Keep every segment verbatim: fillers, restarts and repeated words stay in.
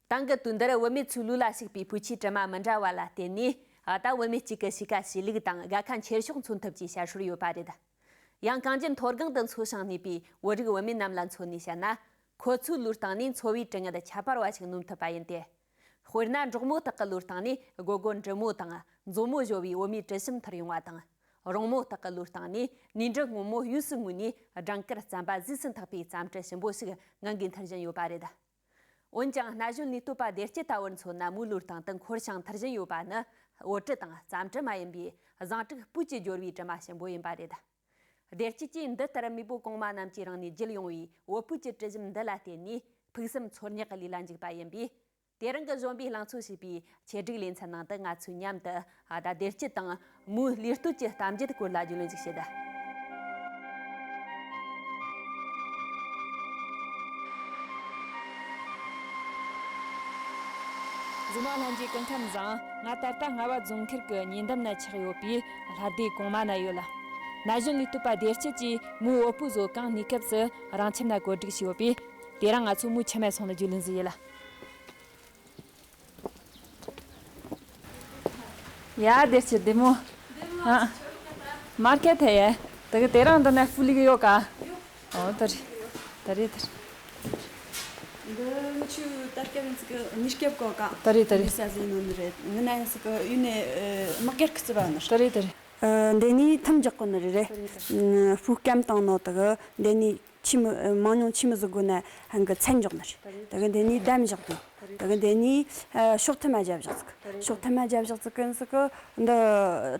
དེང་གི་དུས་འདིར་བུད་མེད་ཚོའི་ལུས་ལ་ཞུགས་པའི་བུ་ཆུའི་དྲི་མ་མི་འདྲ་བ་ལ་བརྟེན་ནས། ད་བུད་མེད་གཅིག་གི་གཤིས་ཀ་ཞི་ལུགས་དང་དགའ་ཁ་འཁྱེར་ཕྱོགས་མཚོན་ཐབས་ཀྱི་ཞར་ཧྲུལ་ཡོད་པ་རེད། ཡང་གངས་ཅན་མཐོ་སྒང་དུ་འཚོ་ཞིང་གནས་པའི་བོད་རིགས་བུད་མེད་རྣམས་ལ་མཚོན་ནས་བཤད་ན། ཁོ་ཚོའི་ལུས་སྟེང་ནས་འཚོ་བའི་དྲི་ངད་ཁྱད་པར་བ་ཞིག་སྣོམ་ཐུབ་པ་ཡིན་ཏེ། དཔེར་ན། འབྲོག་མོ་དག་གི་ལུས་སྟེང་ནས་སྒོར་སྒོར་འབྲི་མོ་དང་མཛོ་མོ་བཞོ་བའི་བུད་མེད་དྲི་ཞིམ་འཐུལ་ཡོང་བ་དང་། རོང་མོ་དག་གི་ལུས་སྟེང་ནས་ནས་འབྲུ་སྔོན་མོ་གཡུས་སུ་ངུས་ནས་སྦྲང་དཀར་རྩམ་པ་ཟས་སུ་འཐག་པའི་རྩམ་དྲི་ཞིམ་པོ་ཞིག་ངང་གིས་འཐུལ་བཞིན་ཡོད་པ་རེད། འོན་ཀྱང་སྣ་གཞོན་ལུས་སྟོབས་པ་བདེ་སྐྱིད་ལྟ་བུར་མཚོན་ན། མོའི་ལུས་སྟེང་དུ་འཁོར་ཞིང་འཐུལ་བཞིན་ཡོད་པ་ནི་བོད་དྲི་དང་རྩམ་དྲི་མ་ཡིན་པའི་བཟང་དྲུག་སྤོས་ཀྱིས་སྦྱོར་བའི་དྲི་མ་ཞིམ་པོ་ཡིན་པ་རེད། བདེ་སྐྱིད་ཀྱིས་འདི་ལྟར་མེས་པོ་གོང་མ་རྣམས་ཀྱིས་རང་ནས་བརྒྱུད་ཡོང་བའི་བོད་ཕུད་ཀྱི་དྲི་ཞིམ་འདི་ལ་བརྟེན་ནས། ཕུགས་བསམ་འཚོལ་སྙེག་གི་ལས་ལ་འཇུག་པ་ཡིན་པས། དེ་རིང་གི་གཞོན་པའི་ལང་ཚོ་ཞེས་པའི་ཆེད་སྒྲིག་ལེ་ཚན་ནང་དུ། ང་ཚོས་མཉམ་དུ་ད་བདེ་སྐྱིད་དང་མོའི་ལུས་སྟོབས་ཀྱི་གཏམ་རྒྱུད་སྐོར་ལ་རྒྱུས་ལོན་ཞིག་བྱེད། གཟིགས་མོ་ལྷན་རྒྱས་སྐུ་ཁམས་བཟང་། ང་ད་ལྟ་རྔ་བ་རྫོང་ཁུལ་གྱི་ཉེ་འདབས་ན་ཆགས་ཡོད་པའི་ལྷ་སྡེ་གོང་མ་ན་ཡོད་ལ། ན་གཞོན་ལུས་སྟོབས་པ་བདེ་སྐྱིད་ཀྱིས་མོའི་བོད་ཕུད་བཟོ་གང་གནས་སྐབས་སུ་རང་ཁྱིམ་ན་བཀོད་སྒྲིག་བྱས་ཡོད་པས། དེ་རིང་ང་ཚོ་མོའི་ཁྱིམ་ནས་སོང་ལ་རྒྱུས་ལོན་ཞིག་བྱེད་ལ། ཡ། བདེ་སྐྱིད་བདེ་མོ། ཨ། མར་ཁེ་ཐེ་ཡེ། དེ་གི་དེ་རིང་འདི་ན་ཧྥུ་ལི་གི་ཡོད་ཀ། ཨོ། དེ་རེད། དེ་རེད། དེ་རེད། འདི་ངི་ཆུ་ད་སྐབས་ཡིན་ཟིག་གི་ཉི་སྐབས་གོ་ཀ། དེ་རེད། དེ་རེད། འདི་ས་ཟིན་ནོ་ནི་རེད། ངི་ན་ཡིན་ཟིག་གི་ཡུན་ནས་དམག་སྒར་གི་རྩི་བ་ནི་རེད། དེ་རེད། དེ་རེད། ཨ། འདི་ནི་ཐུམ་རྒྱག་གོ་ནི་རེད། རེད། དེ་རེད། ཨ། ཧྥུ་སྐམ་བཏང་ནོ་དེ་གི་འདི་ནི། ཆི་མི་མང་ཉུང་ཆི་མི་ཟིག་དགོས་ན་ཧང་གི་ཚན་འཇོག་ནི་རེད། དེ་གི་འདི་ནི་འདམ་བཞག་དུས། དེ་གི་འདི་ནི་ཤོག་ཐུ་མ་རྒྱབ་བཞག་ཟིག། ཤོག་ཐུ་མ་རྒྱབ་བཞག་ཟིག་གི་ཟིག་གི་འདི་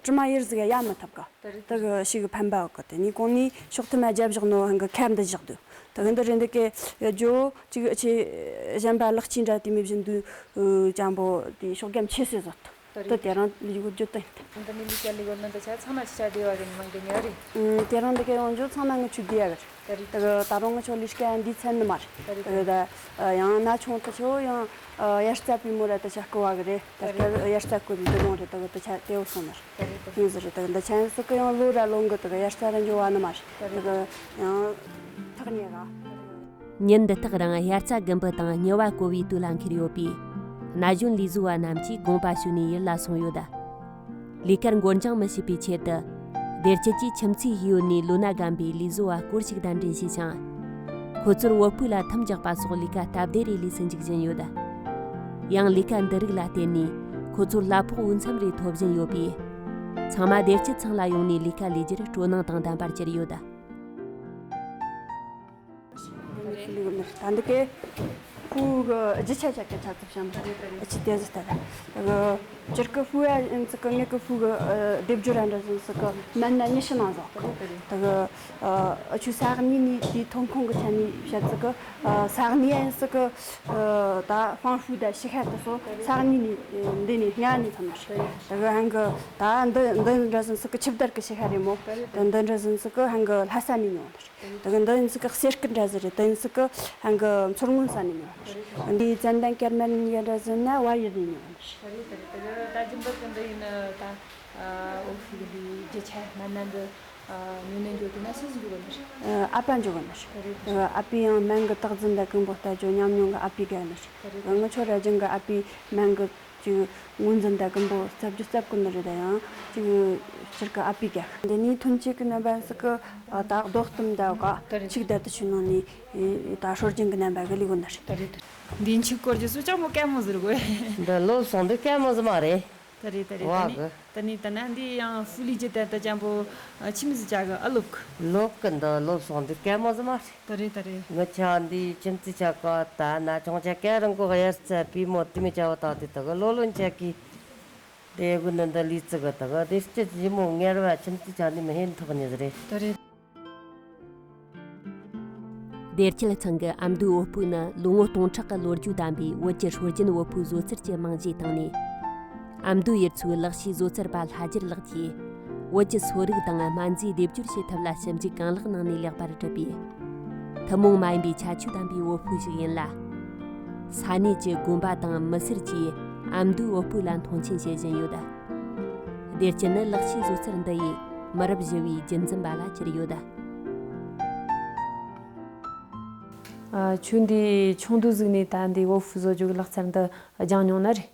དྲི་མ་ཡེར་ཟིག་ཡ་མི་ཐུབ་གི། དེ་གི་ཞིག་ཕན་པ་གི། དེ་ནི་གོང་ནི་ཤོག་ཐུ་མ་རྒྱབ་བཞག་ནོ་ཧང་གི་ཁ་འདི་བཞག་དུས། དེ་གི་འདི་རེད། འདི་གི་ཡ་ཇོ་ཅིག་ཆེ་གཞན་པ་ལག་ཆི་འདྲ་དེ་མི་བཞིན་དུ་ཅང་པོ་དེ་ཤོག་རྒྱམ་ཆེ་སེ་བཟོ་ཐུབ། དེ་དེ་རིང་ལས་འགུལ་རྒྱུ་དེ་ཡིན། འདི་ནི་ལས་ཀ་ལས་འགུལ་མི་འདི་ཆ་ཚང་མ་ཆ་བདེ་བ་གི་ནི་མང་གི་ཉོ་རེད། ཨུམ། དེ་རིང་འདི་ག་ཡོང་རྒྱུ་ཚང་མ་ངི་ཆུ་བདེ་བ་གི་རེད། དེ་གི་ད་རུང་ངི་ཆོ་ལས་ཀ་འདི་ཚན་ནི་མ་རེད། དེ་གི་ད་ཡང་ན་ཆུང་དུ་ཆོ་ཡང་དབྱར་རྩྭ་པུས་མོ་ར་དེ་ཆ་རྐུ་བ་གི་རེད། དེ་གི་དབྱར་རྩྭ་རྐུ་རེད། དེ་རུང་རེད། དེ་གི་དེ་ཆ་དེ་བོ་སོང་ནི་རེད། ཡིན་ཟིག་རེད། དེ་གི་འདི་ཆ་ཡིན་ཟིག་གི་ཡང་ལོ་ར་ལོ་འགི་དེ་གི་དབྱར་རྩྭ་ར་འཇོ་བ་ནི་མ་རེད། དེ་གི་ཡང་ཐག་ཉེ་ག། ཉིན་འདི་དག་རིང་དབྱར་རྩྭ་དགུན་འབུ་དང་ཉི་བ་བསྐོལ་བའི་དུས་ལ་འཁེལ་ཡོད་པས། ན་གཞོན་ལས་བཟོ་བ་རྣམས་ཀྱིས་དགོངས་པ་ཞུས་ནས་ཡུལ་ལ་སོང་ཡོད། ལས་ཀར་འགོར་འགྱངས་མི་བྱེད་པའི་ཆེད་དུ། བདེ་སྐྱིད་ཀྱིས་ཁྱིམ་མཚེས་ཡུལ་ནས་ལོ་ན་རྒན་པའི་ལས་བཟོ་བ་སྐོར་ཞིག་གདན་འདྲེན་བྱས་ཤིང་། ཁོ་ཚོར་བོད་ཕུད་ལ་ཐུམ་རྒྱག་པ་སོགས་ལས་ཀ་སྟབས་བདེ་རེ་ལས་སུ་འཇུག་བཞིན་ཡོད། ཡང་ལས་ཀ་འདི་རིགས་ལ་བརྟེན་ནས་ཁོ་ཚོར་གླ་ཕོགས་འོས་འཚམ་རེ་ཐོབ་བཞིན་ཡོད་པས། ཚང་མ་བདེ་སྐྱིད་ཚང་ལ་ཡོང་ནས་ལས་ཀ་ལས་རྒྱུར་སྤྲོ་སྣང་དང་ལྡན་པར་གྱུར་ཡོད། ད་འདི་གའི་ཧྥུ་གི་རྒྱུ་ཆ་ཆ་གི་ཆ་ཚུབ་བྱམས་ཨ་ཆི་དེ་ཟི་ལྟ་ར། ཨ་གི་ཅིར་གི་ཧྥུ་ཡ་ཨིན་ཙི་གི་ངེད་གི་ཧྥུ་གི་ཨ་སྡེབ་སྦྱོར་ར་འདྲ་ཟིན་ཙི་གི་མན་ན་ཉི་ཤུ་ནང་ཟོག་གི། ད་གི་ཨ་ཆུ་ས་གནས་ནས་དེའི་ཐོན་ཁུངས་གི་ཆ་ནས་བཤད་ཙི་གི་ཨ་ས་གནས་ཨིན་ཙི་གི་ཨ་ད་ཧྥང་ཧྥུ་ད་ཤི་ཁ་དུ་སོ་ས་གནས་ནས་འདི་ནས་ང་ནས་ཐོན་ནོ་རེད། ད་གི་ཧན་གི་ད་འདི་འདི་འདྲ་ཟིན་ཙི་གི་ཆིབས་དར་གི་ཤི་ཁ་རེད་མོ། ད་འདི་འདྲ་ཟིན་ཙི་གི་ཧན་གི་ལྷ་ས་ནས་ཉོ་ནོ་རེད། དེ་གི་འདི་ཡིན་ཟིག་གི་གསེར་སྐུ་འདྲ་ཟིག་རེད། དེ་ཡིན་ཟིག་གི་ཧན་གི་མཚོ་སྔོན་ས་ནས་ཉོ་བ་རེད། འདི་ཙན་དན་ཀེར་མན་ཡ་འདྲ་ཟིག་ན་བ་ཡུལ་ནས་ཉོ་བ་རེད། རེད་རེད། དེ་གི་ད་རྒྱུན་པར་གི་འདི་ཡིན་ན་ད་ཨ་འོ་ཧྥུ་གི་འདི་རྒྱུ་ཆ་མ་ན་འདི་ཨ་ཉོ་ནས་འགྱོ་དུས་ན་སུ་ཟིག་འགྱོ་གི་ནི་རེད། ཨ་ཨ་ཕ་འགྱོ་གི་ནི་རེད། རེད་རེད། ཨ་ཕས་ཡང་མན་གི་རྟག་འཛིན་དང་ཀུན་པོ་ལྟ་ཅོ་ཉམས་མྱོང་གི་ཨ་ཕས་ག་ནི་རེད། རེད་རེད། ངི་ཆོ་ར་རྒྱུན་གི་ཨ་ཕས་མན་གི་ཅིག་ངོས་འཛིན་དང་ཀུན་པོ་རྩབ་རྒྱུ་རྩབ་ཀུན་ནི་རེད། ད་ཡང་ཅིག་སྤྱིར་གི་ཨ་ཕས་ག་འདི་ནི་ཐོན་སྐྱེད་གི་རྣམ་པ་ཟིག་གི་ཨ་ད་རྡོ་གཏུམ་ད་ག་ད་རེད། ཆིག་ད་དུ་ཆུ་ནང་ནས་ད་སྲོལ་རྒྱུན་གི་རྣམ་པ་གི་ལས་གོ་ནི་རེད། ད་རེད། འདི་ཆིག་སྐོར་རྒྱུ་སུ་ཅང་མོ་ཀ་མོ་ཟེར་གོ། འདི་ལོབས་སོང་འདི་ཀ་མོ་ཟེར་མ་རེད། ད་རེད་ད་རེད། བ་ད་ནི་གི་ད་ནི་ད་ན་འདི་ཡང་ཧྥུ་ལི་ཇི་ད་ད་ཅང་པོ་ཨ་ཆི་མི་ཟི་ཅག་གི་ཨ་ལོབ་གི། ལོབ་གི་འདི་ལོབས་སོང་འདི་ཀ་མོ་ཟེར་མ་རེད། ད་རེད་ད་རེད། ངི་ཆ་འདི་ཁྱིམ་མཚེས་ཆ་ག་ད་ན་ཆུང་ཆ་ཀ་རང་གོ་དབྱར་རྩྭ་པུས་མོ་དེ་མི་ཆ་བ་ད་དེ་ད་གི་ལོ་ལོན་ཆ་གི་དེ་གུ་ནི་འདི་ལི་ཙི་གི་ད་གི་དེ་སྐྱིད་ཇི་མོ་ངེར་བ་ཁྱིམ་མཚེས་ཆ་འདི་མི་ཧེན་ཐོག་ནི་ཟེར་རེད། ད་རེད། བདེ་སྐྱིད་ཚང་གི་ཨ་མདོའི་བོད་ཕུག་ནི་ལོ་ངོ་སྟོང་ཕྲག་གི་ལོ་རྒྱུས་ལྡན་པའི་བོད་ཀྱི་སྲོལ་རྒྱུན་བོད་ཕུག་བཟོ་རྩལ་གྱི་རྨང་གཞིའི་སྟེང་ནས། ཨ་མདོའི་ཡུལ་ཚོའི་ལག་ཤེས་བཟོ་རྩལ་པ་ལྷ་རྒྱལ་ལགས་ཀྱིས་བོད་ཀྱི་སོ་རིག་དང་སྨན་རྫས་སྡེབ་སྦྱོར་བྱེད་ཐབས་ལ་ཞིབ་འཇུག་གང་ལེགས་གནང་ནས་ལེགས་པར་གྲུབ་པས། ཐུན་མོང་མ་ཡིན་པའི་ཁྱད་ཆོས་ལྡན་པའི་བོད་ཕུག་ཞིག་ཡིན་ལ། ས་གནས་ཀྱི་དགོན་པ་དང་མི་སེར་གྱིས་ཨ་མདོའི་བོད་ཕུག་ལ་མཐོང་ཆེན་བྱེད་བཞིན་ཡོད། བདེ་སྐྱིད་ནི་ལག་ཤེས་བཟོ་རྩལ་འདི་ཡིས་མི་རབས་བཞི་བའི་རྒྱུན་འཛིན་པ་ལ་གྱུར་ཡོད། ཨ། ཁྱོད་འདི་ཆུང་དུས་ཟིག་ནས་ད་འདི་བོད་ཕྲུག་བཟོ་རྒྱུ་གི་ལག་རྩལ་འདི་སྦྱངས་མྱོང་ནི་རེད།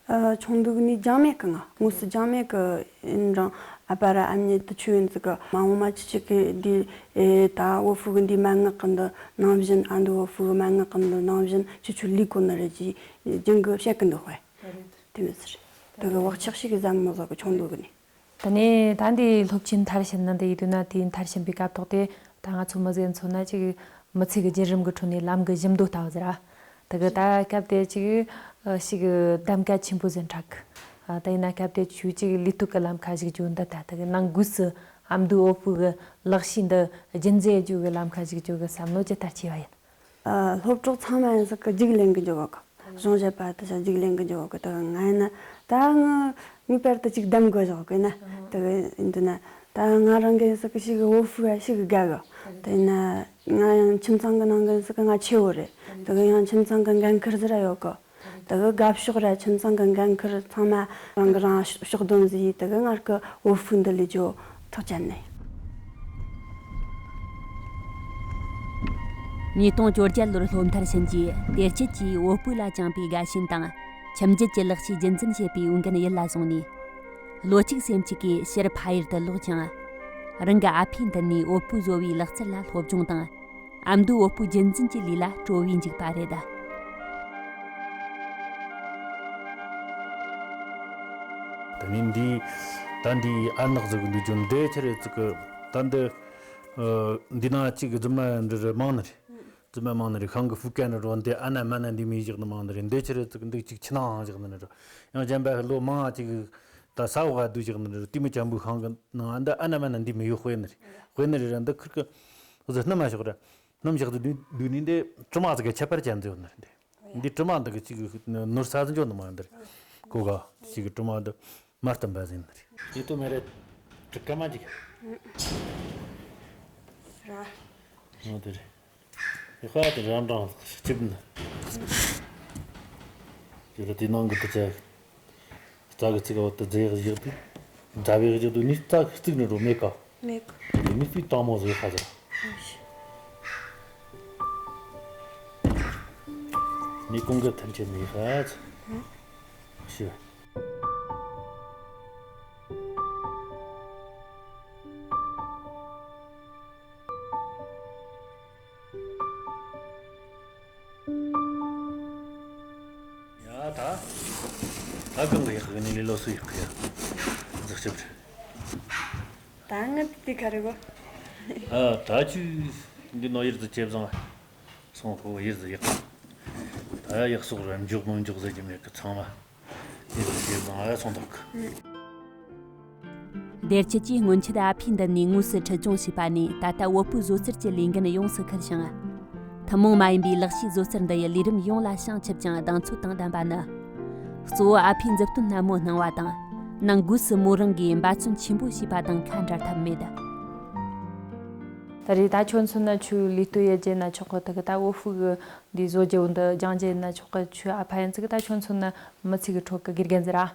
ཨ། ཆུང་དུས་ནས་སྦྱངས་མེད་གི། ང་དངོས་སུ་སྦྱངས་མེད་གི་ཡིན་རུང་ཨ་ཕ་ར་ཨ་མྱེས་དུ་ཆུ་ཡིན་ཟིག་གི་མ་འོངས་མ་ཁྱེད་ཆོ་གི་འདི་ཨེ་ད་བོད་ཕྲུག་གི་འདི་མན་ངག་གི་འདི་ནང་བཞིན། ཨ། འདི་བོད་ཕྲུག་གི་མན་ངག་གི་འདི་ནང་བཞིན་ཁྱེད་ཆོ་ལས་དགོས་ནི་རེད་ཅེས་རྒྱུན་གི་བཤད་གི་འདུག་ཧེ། དེ་མི་ཟེར། དེ་གི་བག་ཆགས་ཤིག་གི་ཟམ་མོ་ཟིག་གི་ཆུང་དུས་གི་ནས། དེ་ནས་ད་འདི་སློབ་ཆེན་མཐར་ཕྱིན་ནི་འདི་ཡིན་དུས་ན། དེའི་མཐར་ཕྱིན་པའི་སྐབས་ཐོག་དེ་ད་ང་ཚོ་མི་ཟིག་མཚོན་ན་ཅིག་མི་ཚེ་གི་བརྒྱུད་རིམ་གི་ཁྲོད་ནས་ལམ་གི་ཞིབ་མདོ་ལྟ་བུ་ཟེར་ར། དེ་གི་ད་སྐབས་དེ་ཅིག་ཨ་ཞིག་གདམ་ག་ཆེན་པོ་ཟིག་འཁྲབ་གི། ཨ། དེ་ཡིན་ན་སྐབས་དེ་ཁྱོད་ཅིག་ལུས་སྟོབས་གི་ལམ་ཁ་ཞུགས་རྒྱུ་འདི་ད་དེ་གི་ནང་སྒོས་སུ་ཨ་མདོའི་བོད་ཕྲུག་གི་ལག་ཤེས་འདི་རྒྱུན་འཛིན་རྒྱུ་གི་ལམ་ཁ་ཞུགས་རྒྱུ་གི་བསམ་བློ་ཇི་ལྟར་སྐྱེས་པ་ཡིན། ཨ། སློབ་གྲོགས་ཚང་མ་ཡིན་ཟིག་གི་རྒྱུགས་ལེན་གི་འཇུག་གི། གཞུང་ཞབས་པ་དེ་ཚོ་རྒྱུགས་ལེན་གི་འཇུག་གི། དེ་ང་ཡིན་ན་ད་ངི་ངེས་པར་དུ་ཅིག་གདམ་དགོས་བཞག་གི་ན། དེ་ཡིན་དུས་ན་ད་ང་རང་གི་ཡིན་ཟིག་གི་ཞིག་གི་བོད་ཕྲུག་ཡ་ཞིག་གི་དགའ་གི། དེ་ཡིན་ན་ང་ཡང་ཁྱིམ་ཚང་གི་ནང་གི་ཡིན་ཟིག་གི་ང་ཆེ་བོ་རེད། དེ་གི་ཡང་ཁྱིམ་ཚང་གི་འགན་ཁུར་ཟིག་ར་ཡོད་གི། དེ་གི་དགའ་ཕྱོགས་ར་ཁྱིམ་ཚང་གི་འགན་ཁུར་ཚང་མ་རང་གི་རང་ཕྱོགས་སྡོམ་ཟིག་ཡིས། དེ་གི་ངར་གི་བོད་ཕྲུག་འདི་ལས་ཇོ་ཐག་བཅད་ནས། ཉིས་སྟོང་བཅོ་བརྒྱད་ལོར་སློབ་མཐར་ཕྱིན་རྗེས། དེར་ཆེད་ཀྱིས་བོད་ཕྲུག་ལ་བཅངས་པའི་དགའ་ཞེན་དང་། ཁྱིམ་རྒྱུད་ཀྱི་ལག་ཤེས་རྒྱུན་འཛིན་བྱེད་པའི་འོས་འགན་ཡིད་ལ་བཟུང་ནས། བློ་གཅིག་སེམས་གཅིག་གིས་ཕྱིར་ཕ་ཡུལ་དུ་ལོག་ཀྱང་། རང་གི་ཨ་ཕའི་མདུན་ནས་བོད་ཕྲུག་བཟོ་བའི་ལག་རྩལ་ལ་སློབ་སྦྱོང་དང་། ཨ་མདོའི་བོད་ཕྲུག་རྒྱུན་འཛིན་གྱི་ལས་ལ་སྤྲོ་བས་འཇུག་པ་རེད། ད་ནི་འདི་ད་འདི་ཨར་ནག་ཟིག་འདུག་རྒྱུ་འདི་ཆི་རེད་ཟིག་གི། ད་འདི་ཨ་འདི་ན་གཅིག་རྫུན་མ་འདི་རེད་མང་ནི་རེད། རྫུན་མ་མང་ནི་རེད། ཤང་གི་ཧྥུ་ཀན་རེད་རོ། འདི་ཨ་ན་མ་ན་འདི་མི་བཞག་ནི་མང་ནི་རེད། འདི་ཆི་རེད་ཟིག་གི་འདི་གཅིག་ཆི་ནའང་བཞག་ནི་རེད། ཡང་གཞན་པ་ལོ་མང་ཅིག་ད་ས་འོག་ག་སྡོད་བཞག་ནི་རེད། དེ་མི་ཅན་པོའི་ཤང་གི་ནང་འདི་ཨ་ན་མ་ན་འདི་མི་ཡོད། དཔེ་ནི་རེད། དཔེ་ནི་རེད་ར། འདི་ཁིར་གི་ཟི་སྣུམ་མ་ཞོག་ར། སྣུམ་བཞག་ཏུ་སྡུད་སྡུད་ནི་འདི་དྲི་མ་ཟིག་གི་ཁྱད་པར་ཅན་ཟིག་ཡོད་ནི་རེད། འདི་དྲི་མ་འདི་གི་ཅིག་ནོར་ས་ཟིག་འཇོག་ནི་མ་འདི་རེད། གོ་ག་ཅིག་གི་དྲི་མ་འདི་མ་བསྟན་པ་ཟིན་ནི་རེད། ཡིད་དུ་མེད་རེད། དྲི་ཀ་མ་ཅིག་ར། ཨོ་དེ་རེད། ཡི་ཁ་དེ་རང་རང་གཅིག་ནི། ཡི་ཁ་དེ་ནང་གི་དུ་ཆ། རྩ་གི་ཚིག་འོག་ཏུ་རྫས་བཞག་དུས། རྫ་བས་བཞག་དུས་ནི་རྩ་གི་རྩིག་ནི་རོ་མེད་ཀ། མེད་ཀ། དེ་ནི་རྩིག་དྭངས་མོ་བཟོས་ཁ་ཟེར། ནི་ཀུན་དགའ་ཐམས་ཅད་ནི་ཧ་ཟེར། ཤི། ཡ་ད། ད་གང་གི་ཡག་གི་ནི་ལས་ལོ་སུ་ཡག་གི་ཡ། འཛག་ཅི་བར། ད་ང་དེ་ག་རེ་གོ། ཨ་ད་ཅི་འདི་ནོ་ཡིར་དུ་ཆེ་བཟང་། སོང་ཁོ་ཡིར་དུ་ཡག་ད་ཡག་སོགས་ར་འཇོག་མི་འཇོག་ཟེར་གྱི་མེད་གི། ཚང་མ་ཡིར་དུ་ཆེ་བཟང་ཨ་སོང་ཐོག་གི། སྡེར་ཆེད་ཀྱིས་སྔོན་ཆད་ཨ་ཕའི་མདུན་ནས་དངོས་སུ་ཁྲིད་སྦྱོང་བྱས་པ་ནས། ད་ལྟ་བོད་ཕྲུག་བཟོ་རྩལ་གྱི་ལས་འགན་ཡོངས་སུ་འཁུར་ཞིང་། ཐུན་མོང་མ་ཡིན་པའི་ལག་ཤེས་བཟོ་རྩལ་འདི་ཡི་ལས་རིམ་ཡོངས་ལ་བྱང་ཆུབ་ཅིང་གདེང་ཚོད་དང་ལྡན་པ་ནི། གཙོ་བོ་ཨ་ཕའི་མཛུབ་སྟོན་སྣ་མོ་སྣང་བ་དང་། ནང་སྒོས་སུ་མོ་རང་གིས་འབད་བརྩོན་ཆེན་པོ་བྱས་པ་དང་ཁ་འབྲལ་ཐབས་མེད། ད་རེས་ད་ཁྱོད་མཚོན་ན་ཁྱོད་ལུས་སྟོབས་ཡོད་རྒྱུ་ན་ཆོག་གི། དེ་གི་ད་བོད་ཕྲུག་གི་འདི་བཟོ་རྒྱུ་འདི་སྦྱང་རྒྱུ་ན་ཆོག་གི། ཁྱོད་ཨ་ཕ་ཡིན་ཙི་གི་ད་ཁྱོད་མཚོན་ན་མི་ཚེ་གི་ཁྲོད་གི་དགེ་རྒན་ཟེར་ར།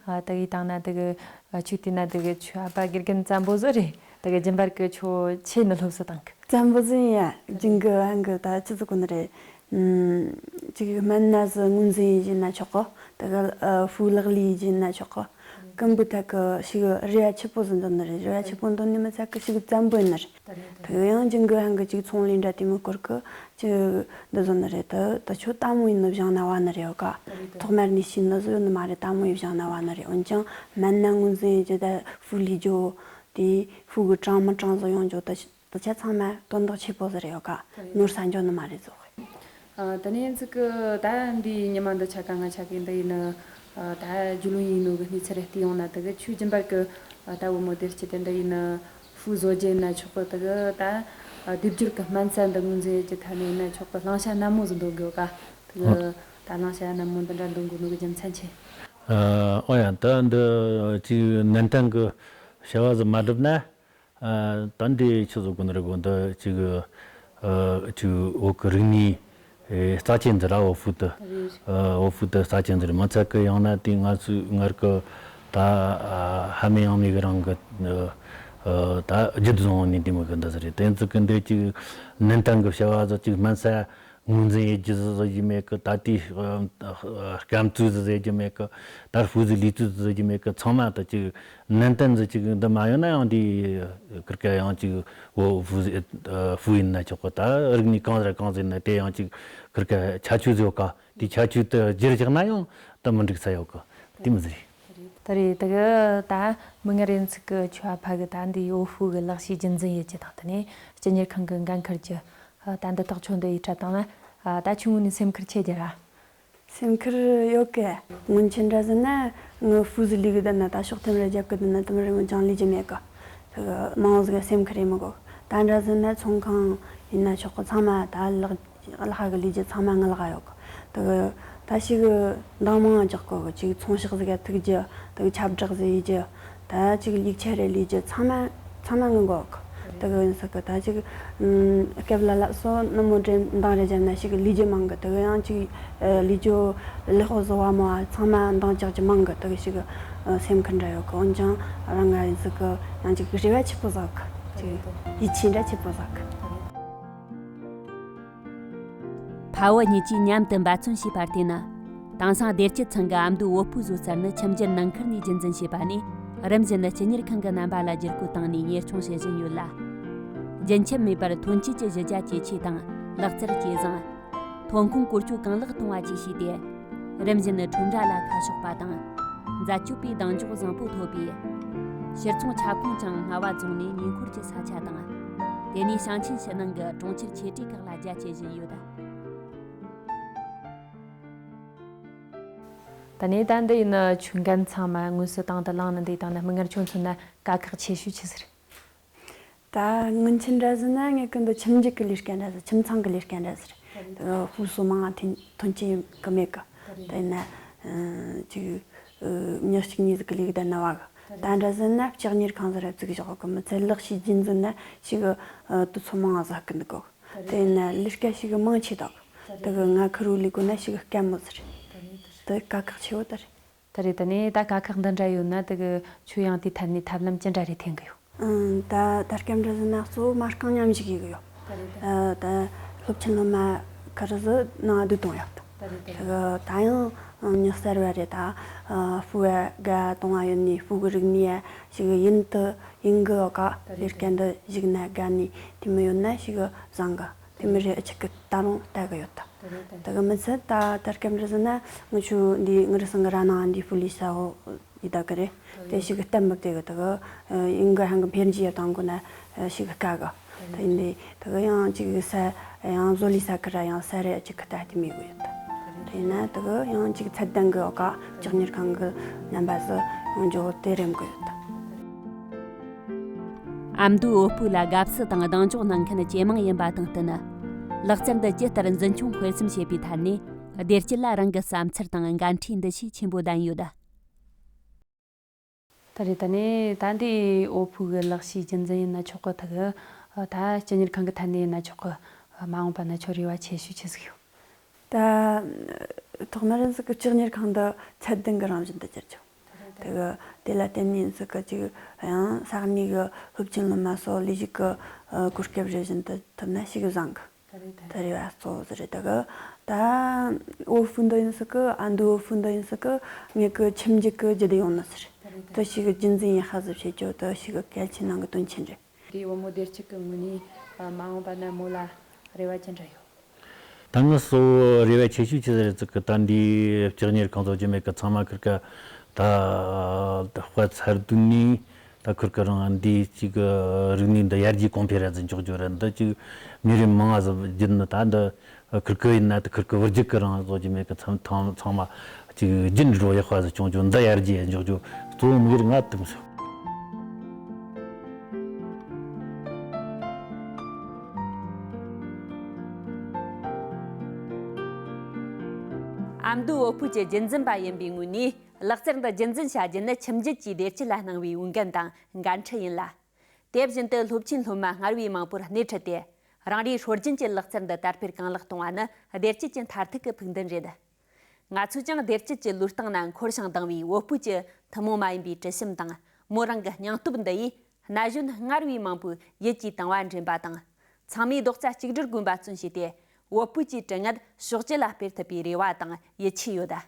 ཨ་ད་གི་བཏང་ན་དེ་གི་ཨ་ཆུ་དེ་ན་དེ་གི་ཆུ་ཨ་ཕ་དགེ་རྒན་བཙན་པོ་ཟིག་རེད། དེ་གི་རྒྱུན་པར་གི་ཆོ་ཆེ་ནི་སློབ་གསོ་བཏང་གི། བཙན་པོ་ཟིག་ཡིན་ཡ། རྒྱུན་གི་ཨང་གི་ད་ཆི་ཟིག་གོ་ནི་རེད། ཨུམ། ཅིག་སྨན་སྣ་ཟིག་ངོས་འཛིན་ཡིན་ན་ཆོག་གི། དེ་གི་ཨ་ཕྲུག་ལག་ལེན་ཡིན་ན་ཆོག་གི། ཀུན་པོ་ཐད་གི་ཞིག་རེ་བ་ཆེ་པོ་ཟིག་འདོན་ནི་རེད། རེ་བ་ཆེ་པོ་འདོན་ནི་མི་ཚད་གི་ཞིག་བཙན་པོ་ཡིན་ནི་རེད། དེ་གི་ཡང་རྒྱུན་གི་ཨང་གི་ཅིག་ཚོང་ལས་འདྲ་དེ་མི་སྐོར་གི། ཅི་འདི་བཟོ་ནི་རེད། ད་ད་ཁྱོད་ལྟད་མོ་ཡིན་ནི་བཞག་ན་བ་ནི་རེད་ཡོད་ཀ། ཐོག་མར་ནས་ཤེས་ནི་བཟོ་ཡོད་ནི་མ་རེད། ལྟད་མོ་ཡིན་བཞག་ན་བ་ནི་རེད། འོན་ཀྱང་སྨན་སྣ་ངོས་འཛིན་ཡིན་རྒྱུ་ད་ཕྲུག་ལས་རྒྱུ་དེ་ཕྲུག་གི་གྲངས་མི་གྲངས་བཟོ་ཡོང་རྒྱུ་ད་ད་ཆ་ཚང་མ་དོན་དག་ཆེ་པོ་ཟིག་རེད་ཡོད་ཀ། ནོར་ས་འཇོག་ནི་མ་རེད་བཟོ་གི། ཨ་ད་ནས་ཚིག་གི་ད་འདི་ཉི་མ་འདི་ཆ་ག་ང་ཆ་གི་འདི་ཡིན་ནི། ཨ་ད་རྒྱུས་ལོན་ཡིན་ནོ་གི་གནས་ཚུལ་རེ་བལྟས་ཡོང་ན་དེ་གི་ཆུ་རྒྱུན་པར་གི་ཨ་ད་བུ་མོ་དེར་སྐྱེས་ཏེ་འདི་ཡིན་ནི། ཕྲུག་བཟོ་རྒྱུ་ཡིན་ན་ཆོག་གི། དེ་གི་ད་སྡེབ་སྦྱོར་གི་སྨན་རྩྭ་འདི་ངོས་འཛིན་ཡེད་རྒྱུ་ཐ་ནས་ཡིན་ན་ཆོག་གི། བླང་བྱ་སྣ་མོ་ཟིག་འདོན་དགོས་ག། དེ་གི་ད་བླང་བྱ་སྣ་མོ་འདི་འདྲ་འདོན་དགོས་ནོ་གི་རྒྱུ་མཚན་ཆེ། ཨ་ཨོ་ཡ། ད་འདི་ཅིག་ནན་ཏན་གི་བྱ་བ་ཟིག་མ་བསྒྲུབས་ན། ཨ་ད་འདི་ཆི་ཟིག་གོ་ནི་རེད་གོ། འདི་ཅིག་ཨ་ཅིག་བོད་གི་རིག་གནས་ཨེ་རྩ་ཆེན་ཟིག་ར། བོད་ཕྲུག་དེ། རེད། ཨ་བོད་ཕྲུག་དེ་རྩ་ཆེན་ཟིག་རེད། མི་ཚད་གི་ཡང་ན་དེ་ང་ཚོའི་སྔར་གི་ད་ཨ་ཕ་མེས་ཡང་མེས་གི་རིང་གི་ཨ་ ཨ། ད་རྒྱུད་བཟང་ནི་འདི་མོ་གི་འདི་ཟིག་རེད། དེ་ཚོ་གི་འདི་ཅིག་ནན་ཏན་གི་བྱ་བ་ཟིག་ཅིག་སྨན་རྩྭ་ངོས་འཛིན་ཡེད་རྒྱུ་ཟིག་ཟེར་རྒྱུ་མེད་གི། ད་ལྟའི་སྐམ་བཙོས་ཟིག་ཟེར་རྒྱུ་མེད་གི། ད་ཧྥུའུ་ཟིག་ལུས་བཙོས་ཟིག་ཟེར་རྒྱུ་མེད་གི། ཚང་མ་ད་ཅིག་ནན་ཏན་ཟིག་ཅིག་འདི་མ་ཡོང་ན་ཡང་འདི་ཁིར་ཀ་ཡང་ཅིག་འོ་ཧྥུའུ་ཟིག་ཧྥུའུ་ཡིན་ན་ཆོག་གི། ད་རིག་གནས་གང་ཟིག་གང་ཟིག་ཡིན་ན་དེ་ཡང་ཅིག་ཁིར་ཀ་ཁྱད་ཆོས་ཟིག་ཡོད་ག། དེ་ཁྱད་ཆོས་དེ་བསྒྱུར་བཞག་ན་ཡང་ད་མི་འགྲིག་ས་ཡོད་གི། དེ་མོ་ཟིག་རེད། ད་རེད། དེ་གི་ད་མིག་སྔར་ཡིན་ཚིག་གི་ཆོས་ཕ་གི་ད་འདི་ཨོ་ཧྥུ་གི་ལག་ཤེས་རྒྱུན་འཛིན་ཡེད་རྒྱུ་དང་། དེ་ནས་སྤྱི་གཉེར་ཁང་གི་འགན་འཁུར་རྒྱུ། ད་འདི་དག་ཆོ་འདི་ཡིད་ཆ་བཏང་ན་ད་ཆུང་ངུ་ནས་སེམས་ཁུར་ཆེ་རྒྱུ་ར། སེམས་ཁུར་ཡོད་གི། སྔོན་ཆད་འདྲ་ཟེར་ན་ངའི་ཧྥུའུ་ཟིག་ལུས་གི་བསྡད་ན། ད་ཕྱོགས་ཐེམ་ར་རྒྱབ་གི་བསྡད་ན་དེ་མོ་རེ་ངོ་ཅང་ལུས་རྒྱུ་མེད་གི། དེ་གི་མང་ཟིག་ག་སེམས་ཁུར་ཡེད་མི་དགོས། ད་འདྲ་ཟེར་ན་ཚོང་ཁང་ཡིན་ན་ཆོག་གི། ཚང་མ་ད་ལག་ལག་གི་ལས་རྒྱུ་ཚང་མ་ངའི་ལག་ཡོད་གི། དེ་གི་ད་ཞིག་འདང་མང་རྒྱག་དགོས་གི། ཅིག་ཚོང་ཤག་ཟིག་ག་ཐུག་རྒྱུ། དེ་གི་ཁྱབ་བསྒྲགས་ཟིག་ཡེད་རྒྱུ། ད་ཅིག་ཡིག་ཆ་རེ་ལས་རྒྱུ། ཚང་མ་ཚང་མ་ངའི་མགོ་གི། དེ་གི་ཡིན་ས་གི། ད་ཅིག་ཨམ་སྐབས་ལ་ལ་སོ་ནུ་མོ་འདྲེ་འདང་རེ་བརྒྱབ་ན་ཞིག་ལས་རྒྱུ་མང་གི། དེ་གི་ཡང་ཅིག་ལས་རྒྱུ་ལས་ཧོ་བཟོ་བ་མོ་ཚང་མ་འདང་རྒྱག་རྒྱུ་མང་གི། དེ་གི་ཞིག་སེམས་ཁུར་འདྲ་ཡོད་གི། འོན་ཀྱང་རང་ང་ཡིན་ས་གི་ཡང་ཅིག་རེ་བ་ཆེ་པོ་ཟིག་གི། ཅིག་ཡིད་ཆེས་འདྲ་ཆེ་པོ་ཟིག་གི། ཕ་བུ་གཉིས་ཀྱིས་མཉམ་དུ་འབད་བརྩོན་བྱས་པར་བརྟེན་ནས། དེང་སང་བདེ་སྐྱིད་ཚང་གི་ཨ་མདོའི་བོད་ཕྲུག་བཟོ་རྩལ་ནི་ཁྱིམ་རྒྱུད་ནང་ཁུལ་ནས་རྒྱུན་འཛིན་བྱས་པ་ནས། རིམ་བཞིན་སྤྱི་གཉེར་ཁང་གི་རྣམ་པ་ལ་བསྒྱུར་བཀོད་བཏང་ནས་གཉེར་སྐྱོང་བྱེད་བཞིན་ཡོད་ལ། རྒྱུན་ཆད་མེད་པར་ཐོན་སྐྱེད་ཀྱི་གཞི་རྒྱ་ཇེ་ཆེ་དང་ལག་རྩལ་ཇེ་བཟང་། ཐོན་ཁུངས་བཀོལ་སྤྱོད་གང་ལེགས་གཏོང་བ་བཅས་བྱས་ཏེ། རིམ་བཞིན་ཁྲོམ་ར་ལ་ཁ་ཕྱོགས་པ་དང་། འཛད་སྤྱོད་པའི་གདེང་འཇོག་བཟང་པོ་ཐོབ་པས། ཕྱིར་ཚོང་ཁྱབ་ཁོངས་ཀྱང་སྔ་བ་བཟུང་ནས་ཉེ་འཁོར་གྱི་ས་ཆ་དང་། དེ་ནས་ཞིང་ཆེན་ཕྱི་ནང་གི་གྲོང་ཁྱེར་ཆེ་གྲས་ཁག་ལ་རྒྱ་སྐྱེད་བཞིན་ཡོད། ད་ནས་ད་འདི་ཡིན་ན་ཆོས་འགན་ཚང་མ་དངོས་སུ་དང་དུ་བླངས་ནས་འདི་དང་ན། མིག་སྔར་ཁྱོད་མཚོན་ན་དཀའ་ཁག་ཆེ་ཤོས་ཆི་ཟིག་རེད། ད་སྔོན་ཆད་འདྲ་ཟེར་ན་ངས་ཀུན་ཏུ་ཁྱིམ་རྒྱུད་ཀྱི་ལས་ཀ་འདྲ་ཟེར། ཁྱིམ་ཚང་གི་ལས་ཀ་འདྲ་ཟེར། ཕུགས་སུ་མང་ཐོན་ཐོན་སྐྱེད་ཡོང་གི་མེད་གི། ད་ཡིན་ན་ཅིག་མྱི་གཅིག་གཉིས་ཟིག་གི་ལས་ཀ་ད་ན་བ་གི། ད་འདྲ་ཟེར་ན་སྤྱི་གཉེར་ཁང་ཟིག་ར་བཙུགས་བཞག་གི། མི་ཚད་ལག་ཤེས་རྒྱུན་འཛིན་ན་ཞིག་དུས་ཚོད་མང་ཟིག་གི་འདུག་གི། དེ་ཡིན་ན་ལས་ཀ་ཞིག་མང་ཆེ་དག་དེ་གི་ང་ཁུར་བོ་ལས་དགོས་ན་ཞིག་དཀའ་མོ་ཟིག་རེད། དེ་དཀའ་ཁག་ཆེ་བོ་ད་རེད། ད་རེད། ད་ནས་ད་དཀའ་ཁག་འདི་འདྲ་ཡོད་ན་དེ་གི་ཁྱོད་ཡང་དེའི་ཐད་ནས་ཐབས་ལམ་ཅི་འདྲ་རེ་འཐེན་གི་ཡོད། ཨང་། ད་ད་སྐབས་འདྲ་ཟེར་ན་གཙོ་བོ་མ་རྐང་མཉམ་ཞུགས་ཡེད་གི་ཡོད། ད་རེད། ད་ད་སློབ་ཆེན་སློབ་མ་ཁུར་ཟིག་ནང་བསྡུ་གཏོང་ཡོད། ད་རེད། ད་དེ་གི་ད་ཡང་མྱི་གསར་བ་རེ་ད་ཕྲུ་གུ་ག་གཏོང་བ་ཡོད་ནི། ཕྲུ་གུ་རིག་གནས་ཞིག་ཡིན་དུ་ཡིན་གི་ཡོད་ག། ད་རེད། ལས་ཀ་འདི་ཞུགས་ན་དགའ་ནི་དེ་མོ་ཡོད་ན་ཞིག་བཟང་གི། དེ་མོ་རེ་ཨ་ཅིག་གི་ད་རུང་ལྟ་གི་ཡོད་ད། ད་རེད། ད་དེ་གི་མི་ཚད་ད་ད་སྐབས་འདྲ་ཟེར་ན་ང་ཆུ་འདི་ངུ་རི་སང་གི་ར་ནང་འདི་ཕུ་ལི་ས་འོ་འདི་ད་གི་རེད། དེ་ཞིག་གི་སྟབས་མི་བདེ་གི། ད་གི་ཡིན་གི་ཧང་གི་འཕེལ་འགྱུར་ཡོད་དང་གོ་ན་ཞིག་གི་དཀའ་གི། ད་ཡིན་དེ་ད་གི་ཡང་ཅིག་ས་ཡང་བཟོ་ལི་ས་གི་ར་ཡང་ས་རེ་ཨ་ཅིག་གི་ལྟ་དེ་མི་གི་ཡོད་ད། དེ་ན་ད་གི་ཡང་ཅིག་ཚད་ལྡན་གི་ཡོད་ག། སྤྱི་གཉེར་ཁང་གི་རྣམ་པ་ཟིག་ཡོང་རྒྱུ་དེ་རེམ་གི་ཡོད་ད། ཨ་མདོའི་བོད་ཕྲུག་ལ་དགའ་བསུ་དང་གདེང་འཇོག་གནང་མཁན་ཇེ་མང་ཡིན་པ་དང་བསྟུན། ལག་རྩལ་འདི་ཇི་ལྟར་འཛིན་སྐྱོང་སྤེལ་གསུམ་བྱེད་པའི་ཐད་ནས་བདེ་སྐྱིད་ལ་རང་གི་བསམ་འཆར་དང་འགན་འཁྲིའི་འདུ་ཤེས་ཆེན་པོ་ལྡན་ཡོད། ད་རེད། ད་ནས་ད་འདི་བོད་ཕྲུག་གི་ལག་ཤེས་རྒྱུན་འཛིན་ཡིན་ན་ཆོག་གི། ད་གི་ད་སྤྱི་གཉེར་ཁང་གི་ཐད་ནས་ཡིན་ན་ཆོག་གི། མ་འོངས་པ་ན་ཁྱོད་རེ་བ་ཆེ་ཤོས་ཆི་ཟིག་ཡོད། ད་ཐོག་མར་ཟིག་གི་སྤྱི་གཉེར་ཁང་འདི་ཚད་ལྡན་གི་རང་བཞིན་དུ་གྱུར་ཆོག། དེ་གི་དེ་ལ་བརྟེན་ནས་ཟིག་གི་ཅིག་ཡང་ས་གནས་གི་སློབ་ཆེན་སློབ་མ་སོགས་ལས་ཞུགས་གི་གོ་སྐབས་རེ་བཞིན་དུ་ཐོབ་ན་ཞིག་བཟང་གི། ད་རེ་བ་གཙོ་བོ་ཟིག་རེད། ད་གི་ད་བོད་ཕྲུག་འདི་ཡིན་ཟིག་གི། ཨ་མདོའི་བོད་ཕྲུག་འདི་ཡིན་ཟིག་གི། ངེད་གི་ཁྱིམ་རྒྱུད་གི་རྒྱུད་དུ་ཡོང་ནི་ཟིག་རེད། ད་ཞིག་གི་རྒྱུན་འཛིན་ཡག་པ་ཟིག་བྱེད་རྒྱུ་ད་ཞིག་གི་གལ་ཆེ་ནང་གི་དོན་ཆེན་རེད། དེའི་བུ་མོ་བདེ་སྐྱིད་ཀྱི་ངོས་ནས་མ་འོངས་པ་ན་མོ་ལ་རེ་བ་ཅི་འདྲ་ཡོད། ད་ངས་གཙོ་བོ་རེ་བ་ཆེ་ཤོས་ཆི་ཟིག་རེད་ཟེར་གི། ད་འདི་སྤྱི་གཉེར་ཁང་བཟོ་རྒྱུ་མེད་གི། ཚང་མ་ཁུར་གི་ད་དཔེ་ཚར་དུས་ནས་ད་ཁུར་གི་རང་འདི་ཅིག་རིག་གནས་འདི་ཡར་རྒྱས་གོང་འཕེལ་ར་ཟིག་འཇོག་རྒྱུ་རེད། འདི་ཅིག་མི་རེ་མང་ང་ཟིག་བརྒྱུད་ནས་ད་འདི་ཁུར་གི་ཡིན་ན་ད་ཁུར་གི་བུ་རྒྱུད་གི་རང་བཟོ་རྒྱུ་མེད་གི། ཚང་ཚང་ཚང་མ་ཅིག་རྒྱུན་འགྲོ་ཡག་པ་ཟིག་བྱུང་རྒྱུ། འདི་ཡར་རྒྱས་འཇོག་རྒྱུ་གཙོ་བོ་དམིགས་ཡུལ་ང་དེ་མོ་ཟིག། ཨ་མདོའི་བོད་ཕྲུག་གི་རྒྱུན་འཛིན་པ་ཡིན་པའི་ངོས་ནས། ལག་རྩལ་འདི་རྒྱུན་འཛིན་བྱ་རྒྱུ་ནི་ཁྱིམ་རྒྱུད་ཀྱིས་བདེ་སྐྱིད་ལ་གནང་བའི་འོས་འགན་དང་འགན་འཁྲི་ཡིན་ལ། དེ་བཞིན་དུ་སློབ་ཆེན་སློབ་མ་སྔར་བས་མང་པོར་སྣེ་ཁྲིད་དེ། རང་རེའི་སྲོལ་རྒྱུན་གྱི་ལག་རྩལ་འདི་དར་སྤེལ་གང་ལེགས་གཏོང་བ་ནི་བདེ་སྐྱིད་ཀྱི་མཐར་ཐུག་གི་ཕུགས་འདུན་རེད། ང་ཚོས་ཀྱང་བདེ་སྐྱིད་ཀྱི་ལུས་སྟེང་ན་འཁོར་ཞིང་ལྡིང་བའི་བོད་ཕྲུག་གི་ཐུན་མོང་མ་ཡིན་པའི་དྲི་ཞིམ་དང་། མོ་རང་གི་སྙིང་སྟོབས་འདི་ཡིས་ ན་གཞོན་སྔར་བས་མང་པོས་ཡིད་ཀྱི་དང་བ་འདྲེན་པ་དང་། ཚང་མས་རྡོག་རྩ་གཅིག་སྒྲིལ་དགོན་པ་བཙུན་བྱས་ཏེ། བོད་ཕུད་ཀྱི་དྲི་ངད་ཕྱོགས་བཅུ་ལ་སྤེལ་ཐུབ་པའི་རེ་བ་དང་ཡིད་ཆེས་ཡོད།